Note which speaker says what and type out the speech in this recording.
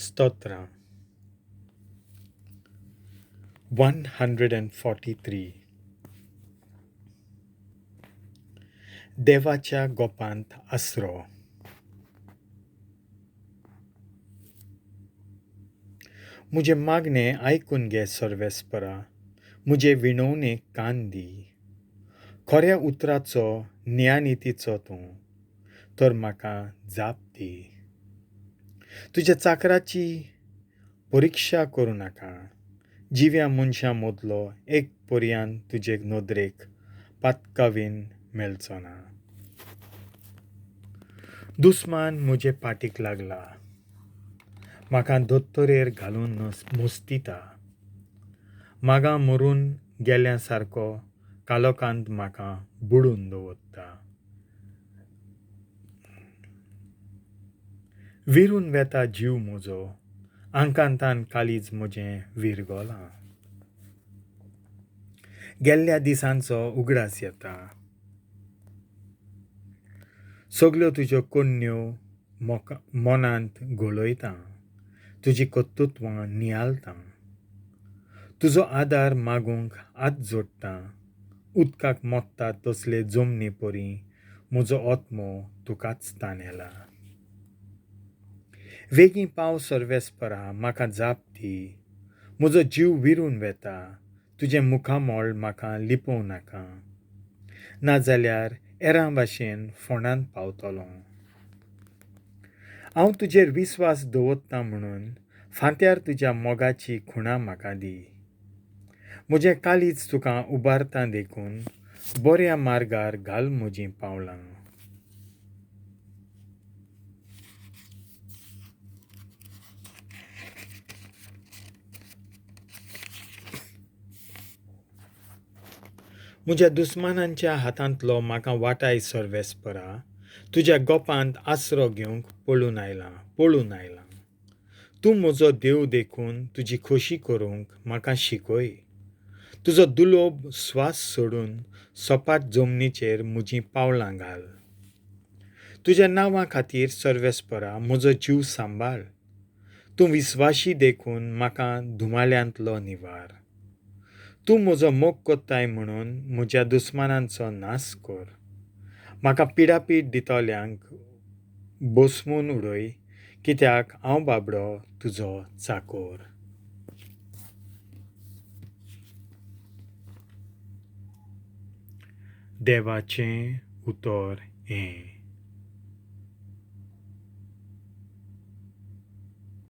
Speaker 1: स्तोत्रां. 143. देवाच्या गोपांत आसरो. म्हजें मागणें आयकून घे सर्वेस्परा, म्हजे विणवणेक कान दी. खऱ्या उतराचो न्यायनितीचो तूं तर म्हाका जाप दी. तुज्या चाकराची परिक्षा करूं नाका. जिव्या मनशां मदलो एक पर्यान तुजे नदरेक पातकावीन मेळचो ना. दुस्मान म्हजे पाटीक लागला, म्हाका दोतोरेर घालून मुस्तिता. मागां मरून गेल्या सारको कालोकांत म्हाका बुडून दवरता. विरून वेता जीव म्हजो, आंकांतान काळीज म्हजें विरगलां. गेल्ल्या दिसांचो उगडास येता. सगल्यो तुज्यो कोण्ण्यो मनांत घोळयता, तुजी कर्तुत्वां नियाळटा. तुजो आदार मागूंक हात जोडटा. उदकाक मोडटा तसले जमनी परी म्हजो आत्मो तुकाच ताणेला. वेगीं पाव सर्वेस्परा, म्हाका जाप दी. म्हजो जीव विरून वेता. तुजें मुखामळ म्हाका लिपोवं नाका, नाजाल्यार एरां भाशेन फोंडांत पावतलो. हांव तुजेर विस्वास दवरतां म्हणून फांत्यार तुज्या मोगाची खुणां म्हाका दी. म्हजें काळीज तुका उबारता देखून बऱ्या मार्गार घाल म्हजीं पावलां. म्हज्या दुस्मानांच्या हातांतलो म्हाका वाटाय सर्वेस्परा, तुज्या गोपांत आसरो घेवंक पळून आयलां पळून आयलां. तूं म्हजो देव देखून तुजी खोशी करूंक म्हाका शिकय. तुजो दुलोब स्वास सोडून सपाट जमनीचेर म्हजीं पावलां घाल. तुज्या नांवा खातीर सर्वेस्परा म्हजो जीव सांबाळ. तूं विस्वाशी देखून म्हाका धुमाल्यांतलो निवार. तूं म्हजो मोग करताय म्हणून म्हज्या दुस्मानांचो नाश कर. म्हाका पिडापीड दितल्यांक बसमून उडय, कित्याक हांव बाबडो तुजो चाकोर. देवाचें उतर हें.